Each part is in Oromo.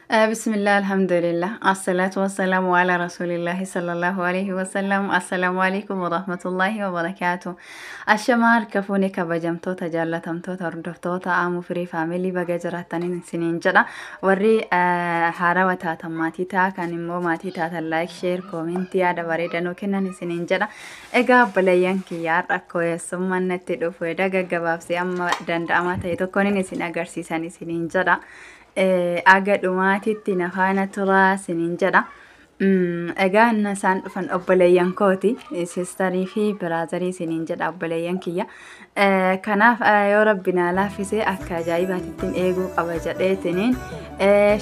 Bismillah, alhamdulillah, assalatu wassalamu ala rasulillahi sallallahu alaihi wasallam. Assalamu alaikum warahmatullahi wabarakatuh. Ashamaa harka fuune, kabajamtoota, jaallatamtoota, hordoftoota Aamuu Firii Faamilii, baga jiraattaniin isiniin jedha. Warri haarawaa taatan maatii ta'a, kan immoo maatii taatan like, share, comment, yaada bareedanuu kennan isiniin jedha. Egaa obboleeyyan kiyyaa, har'a akkoo eessummaan natti dhufu eda gaggabaabsee amma danda'amaa ta'e tokkoon isin agarsiisan isiniin jedha. Aga dhumaatitti na faana turaa isiniin jedha. Egaa inni isaan dhufan obboleeyyan kooti, sister fi brother isiniin jedha, obboleeyyan kiyya. Kanaaf yoo rabbi naa laaffise akka ajaa'ibaatittiin eeguu qaba jedheetiniin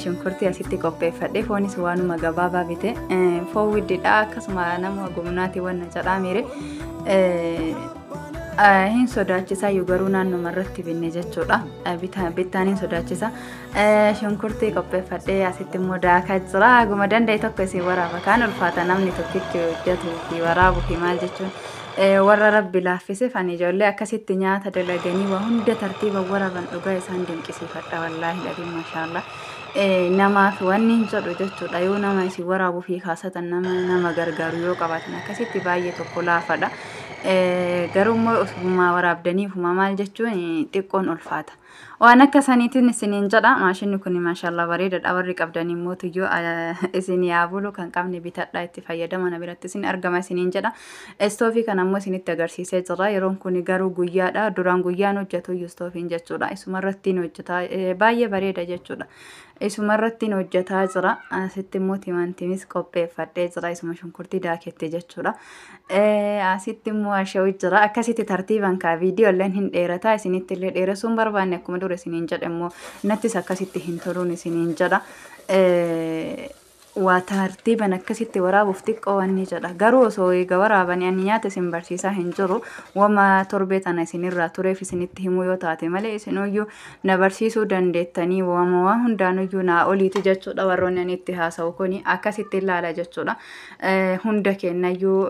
shunkurtii asitti qopheeffadhe, foonis waanuma gabaabaa bite, foon widdidha, akkasuma nama gumnaati wanna jedhaa miire hin sodaachisaa iyyuu, garuu naannuma irratti binne jechuudha. Bittaan hin sodaachisa. Shunkurtii qopheeffadhee asitti immoo daakaa jira. Haguma danda'e tokko isin waraaba. Kaan ulfaata namni tokkichi hojjetuu fi waraabuu fi maal jechuun, warra rabbi laaffise. Ani ijoollee akkasitti nyaata dalaganii waa hunda tartiiba waraaban dhugaa isaan dinqisiifadha, wallaahi dhadhiin, maashaallah. Namaaf wanni hin jedhu jechuudha, yoo nama isin waraabuu fi kaasatan nama gargaaru yoo qabaatan akkasitti baay'ee tokko laafadha. Garuu immoo ofumaa waraabdanii ofumaa maal jechuun xiqqoon ulfaata. Waan akka saniitiin isiniin jedha. Maashinni kun maashaallah bareedaadha. Warri qabdan immoo tuyyoo isin yaa bulu, kan qabne bitadha, itti fayyadama, na biratti isin argama isiniin jedha. Istoofii kana immoo isinitti agarsiisee jira. Yeroon kun garuu guyyaadha. Duraan guyyaan hojjetu istoofiin jechuudha. Isuma irratti hojjeta, baay'ee bareeda jechuudha. Isuma irratti hojjetaa jira. Asitti immoo timaantimis qopheeffadhee jira. Isuma shunkurtii daakette jechuudha. Asitti immoo asha'u jira. Akkasitti tartiibaan kaa viidiyoo illee hin dheerataa. Isinitti illee dheeressuu hin barbaanne, akkuma dura isiniin jedhe immoo nattis akkasitti hin toluun isiniin jedha. Waa tartiiban akkasitti waraabuuf xiqqoo wanni jedha. Garuu osoo eega waraabanii ani nyaata isin barsiisaa hin jiru. Wama torbee tana isinirraa tureef isinitti himuu yoo taate malee, isinuyyuu na barsiisuu dandeettanii, wama waan hundaanuyyuu naa oliiti jechuudha. Warroonni ani itti haasa'u kuni akkasitti ilaala jechuudha. Hunda kennayyuu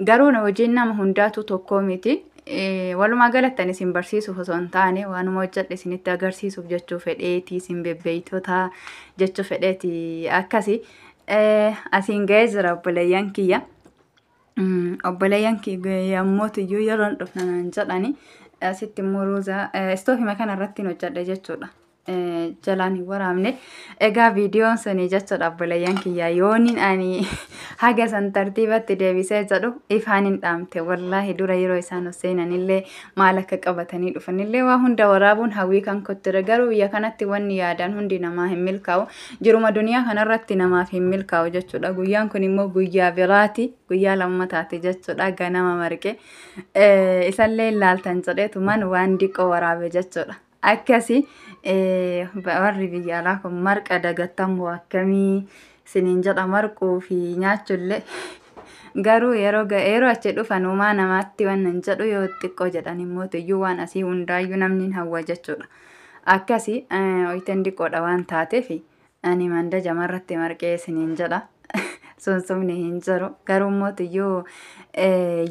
garuu hojiin nama hundaatu tokko miti. Walumaa galatti ani isin barsiisuuf osoo hin taane, waanuma hojjedhe isinitti agarsiisuuf jechuu fedheeti, isin bebbeeytota jechuu fedheeti akkasi. Asiin ga'ee jira, obboleeyyan kiyya. Obboleeyyan kiyya yommuu yeroon dhufna naan jedhani, asitti immoo ruuza istoofima kana irratti hojjedhe jechuudha. Jalaan hin waraabne. Egaa viidiyoon suni jechuudha, obboleeyyan kiyya, yooniin ani haga san tartiibatti deebisee jedhu ifaan hin dhaamte. Wallaahi dura yeroo isaan ol seenanillee maal akka qabatanii dhufanillee waa hunda waraabuun hawwii kan kottire, garuu biyya kanatti wanni yaadan hundi namaa hin milkaa'u. Jiruma duniyaa kanarratti namaaf hin milkaa'u jechuudha. Guyyaan kun immoo guyyaa biraati, guyyaa lammataati jechuudha. Ganama marqe isallee ilaaltan jedheetuman waan diqqoo waraabe jechuudha. Akkasi warri biyya alaa kun marqa dagattamu akkamii isiniin jedha, marquu fi nyaachuullee garuu yeroo achi dhufan uumaa namaatti waan hin jedhu, yoo xiqqoo jedhan immoo iyyuu waan asii hundaayyuu namni hin hawwa jechuudha. Akkasi hoyiten diqqoodha waan taateef ani manda jamarratti marqee isiniin jedha. Sonsomni hin jiru. Garuu immoo iyyuu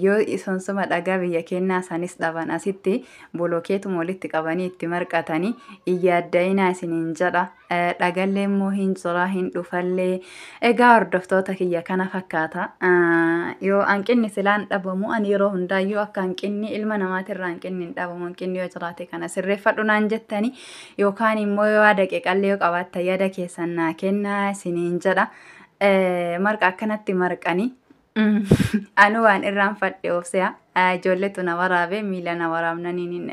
yoo sonsoma dhagaa biyya kennaa sanis dhaban, asitti bolokeetuma walitti qabanii itti marqatanii hin yaadda'inaa isiniin jedha. Dhagallee immoo hin jira, hin dhufallee. Egaa hordoftoota kiyya, kana fakkaata. Yoo hanqinni silaan dhabamu, ani yeroo hundaayyuu akka hanqinni ilma namaatirraa hanqinni hin dhabamu, hanqinni yoo jiraate kana sirreeffadhu naan jettani, yookaan immoo yoo yaada qeeqallee yoo qabaattan yaada keessan naa kennaa isiniin jedha. Marqa akkanatti marqanii anu waan irraanfadhe obse'a, ijoolleetu na waraabe, miila na waraabnaniin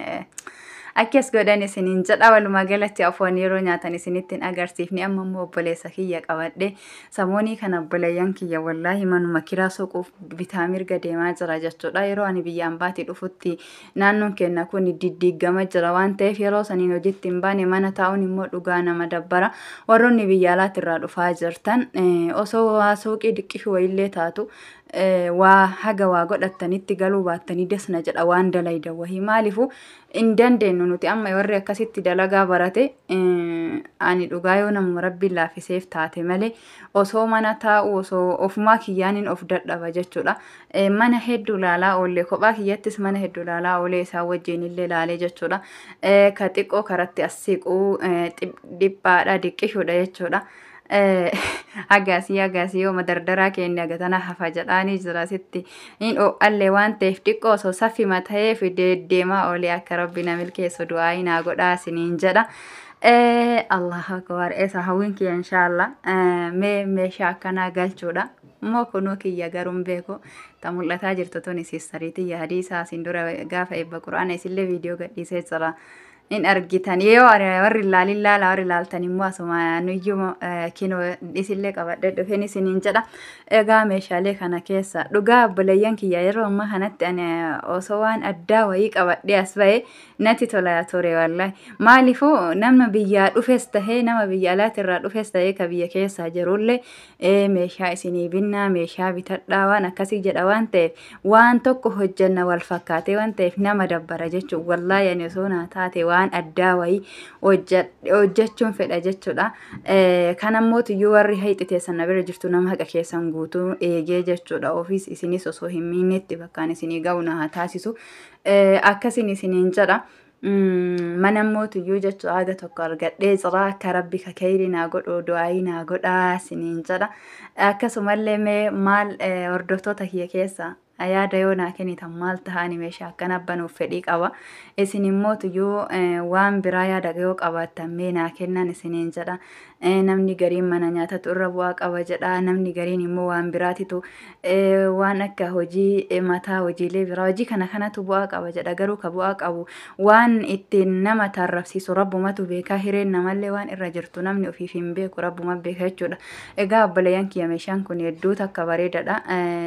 akkas godhan isiniin jedha. Walumaa galatti afoon yeroo nyaatan isinitti hin agarsiifne. Amma immoo obboleessa kiyya qabadhe samoonii kana, obboleeyyan kiyya, wallaahi manuma kiraa soquuf bitaa mirga deemaa jira jechuudha. Yeroo ani biyyaan baatee dhufutti naannoon keenya kun diddiiggama jira waan ta'eef, yeroo saniin hojiitti hin baane, mana taa'uun immoo dhugaa nama dabbara. Warroonni biyya alaatti irraa dhufaa jirtan osoo waa suuqii diqqishuu wayiillee taatu Waa haga waa godhattanitti galuu baattanii dasna jedha waan dalayda wahii. Maaliifuu hin dandeenyu nuti amma warri akkasitti dalagaa barate. Ani dhugaa yoo namuma Rabbiin laaffiseef taate malee, osoo mana taa'u, osoo ofumaa kiyyaaniin of dadhaba jechuudha. Mana hedduu laalaa oollee, kophaa kiyyattis mana hedduu laalaa oolee, isaan wajjin illee laalee jechuudha. Ka xiqqoo karatti as siquu dhiphaadha, diqqishuudha jechuudha. Hagasii yoo madardaraa keenya gatana hafa jedhaanii jira, sitti hin ho'allee waan ta'eef xiqqoo osoo saffima ta'eef deddeemaa oolee. Akka Rabbi na milkeessu du'aa naa godhaa isiniin jedha. Allahu akbar, eessa hawwiin kiyya inshaallah mee meeshaa akkanaa galchuudha. Immoo kunuu kiyya garuu hin beeku. Ta mul'ataa jirtu tuni siistariitii hadiisaa isin dura gaafa eebba quraana isillee viidiyoo gadhiisee jira. In argitan yoo warri ilaalin laala, warri ilaaltan immoo asuma nuyyuu kinoo isillee qabadhee dhufeen isiniin jedha. Egaa meeshaalee kana keessa dhugaa obboleeyyan kiyya, yeroo ammaa kanatti ani osoo waan addaa wayii qabadhee as ba'e natti tola ture wallahi. Maaliifuu nama biyyaa dhufes tahee, nama biyya alaatirraa dhufes tahee, ka biyya keessaa jirullee meeshaa isinii binnaa, meeshaa bitadhaa waan akkasii jedha waan ta'eef, waan tokko hojjanna wal fakkaatee waan ta'eef nama dabbara jechuudha. Wallahi ani osoo naa taate waan addaa wayii hojjechuun fedha jechuudha. Kanammoo iyyuu warri hayxi teessan na bira jirtu, nama haqa keessan guutuu eegee jechuudha. Ofiis isinis osoo hin miinnetti bakkaan isinii ga'u na haa taasisu. Akkasiin isiniin jedha. Mana mootuyyuu jechuudha haga tokko argadhee jira. Akka Rabbi kakayri naa godhu du'aayii naa godhaa isiniin jedha. Akkasumallee mee maal hordoftoota kiyya keessa yaada yoo naa kennitan, maal ta'anii meeshaa akkana banuuf fedhii qaba. Isin immoo tuyyuu waan biraa yaada yoo qabaattan mee naa kennan isiniin jedha. Namni gariin mana nyaatatu irra bu'aa qaba jedha. Namni gariin immoo waan biraatitu waan akka hojii mataa, hojiilee biraa, hojii kana kanatu bu'aa qaba jedha. Garuu ka bu'aa qabu waan ittiin nama tarrabsiisu Rabbumatu beekaa. Hireen namallee waan irra jirtu namni ofiif hin beeku, Rabbuma beeka jechuudha. Egaa obboleeyyan kiyya, meeshaan kun hedduu takka bareedaadha.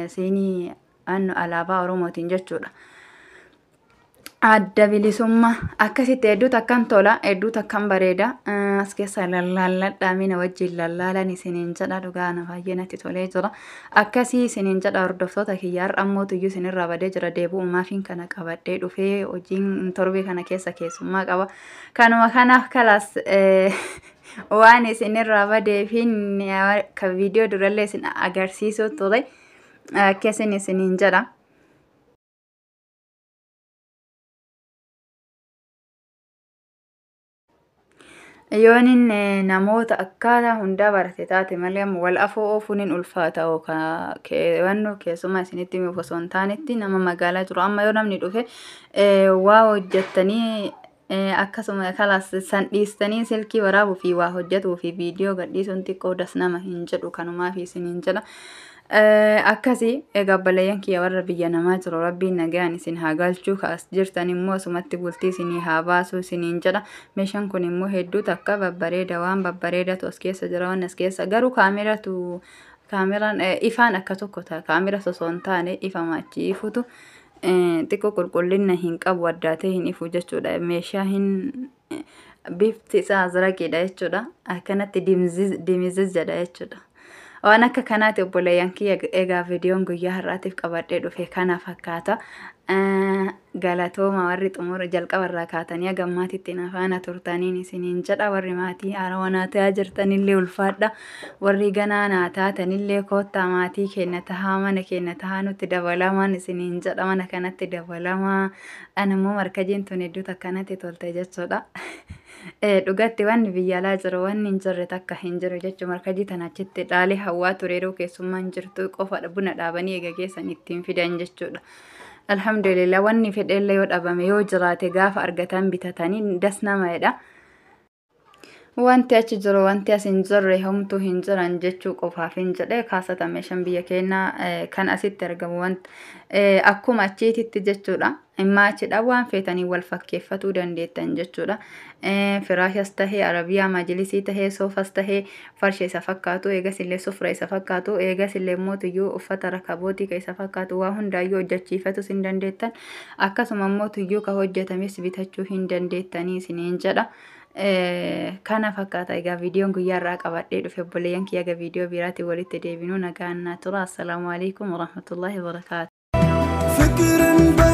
Siinii annu alaabaa Oromootiin jechuudha. Adda bilisummaa akkasitti hedduu takkan tola, hedduu takkan bareeda. As keessa lallaalladhaa, mina wajjin lallaalan isiniin jedha. Dhugaa na baay'ee natti tolee jira. Akkasii isiniin jedha hordoftoota kiyya. Har'a ammootuyyuu isinirraa badee jira, deebi'umaafiin kana qabadhee dhufee hojiin torbee kana keessa keessummaa qaba. Kanuma kanaaf kalaas waan isinirraa badeefin ka viidiyoo durallee isin agarsiisuu ture. Akkasin isiniin jedha. Yoonin namoota akkaataa hundaa barate taate malee, amma wal afoo oofuun hin ulfaata. Wannoo keessumaa isinitti himuuf osoo hin taanetti, nama magaalaa jiru amma yoo namni dhufe waa hojjettanii akkasuma kalaas san dhiistanii silkii waraabuu fi waa hojjetuu fi viidiyoo gadhiisuun xiqqoo das nama hin jedhu, kanumaaf isiniin jedha. Akkasii egaa obboleeyyan kiyya, warra biyya namaa jiru Rabbiin nagaan isin haa galchuu, kaas jirtan immoo asumatti bultii isinii haa baasu isiniin jedha. Meeshaan kun immoo hedduu takka babbareeda, waan babbareedatu as keessa jira. Waan as keessa garuu kaameratu, kaameraan ifaan akka tokko ta'a, kaamera osoo hin taane ifama achi ifutu xiqqoo qulqullina hin qabu, addaatee hin ifu jechuudha. Meeshaa hin bifti isaa azraqiidha jechuudha. Akkanatti dimiziz jedha jechuudha. Waan akka kanaati obboleeyyan kiyya. Egaa viidiyoon guyyaa har'aatiif qabadhee dhufe kana fakkaata. Galatooma warri xumura jalqabarraa kaatanii haga ammaatitti na faana turtaniin isiniin jedha. Warri maatii haarawaa naa ta'aa jirtanillee ulfaadha. Warri ganaa naa taatanillee koottaa maatii keenya tahaa, mana keenya tahaa, nutti dabalamaan isiniin jedha, mana kanatti dabalamaa. Ani immoo markajiin tun hedduu takkanatti tolte jechuudha. Dhugatti wanni biyya alaa jiru wanni hin jirre takka hin jiru jechuudha. Markajii tana achitti dhaalee hawwaa ture, yeroo keessummaan jirtu qofa buna dhaabanii eega geessan ittiin fidan jechuudha. Alhamdulillah, wanni fedhellee yoo dhabame, yoo jiraate gaafa argatan bitatanii das nama jedha. Wanti achi jiru wanti as hin jirre homtuu hin jiran jechuu qofaaf hin jedhe. Kaasata meeshaan biyya keenyaa kan asitti argamu wanti akkuma achiititti jechuudha. Immaa achidha waan feetanii wal fakkeeffatuu dandeettan jechuudha. Firaashas tahee, arabiyaa majilisii tahee, soofas tahee, farsha isa fakkaatu, eegas illee sufra isa fakkaatu, eegas illee mootuyyuu uffata rakabootii ka isa fakkaatu, waa hundaayyuu hojjechiifatus hin dandeettan. Akkasuma mootuyyuu ka hojjetames bitachuu hin dandeettanii isiniin jedha. Kana fakkaata egaa viidiyoon guyyaa irraa qabadhee dhufe. Obboleeyyan kiyya, egaa viidiyoo biraatiin walitti deebinuu nagaan naa tura. Assalaamu alaikum warahmatullaahi wabarakaatu. Fikirin.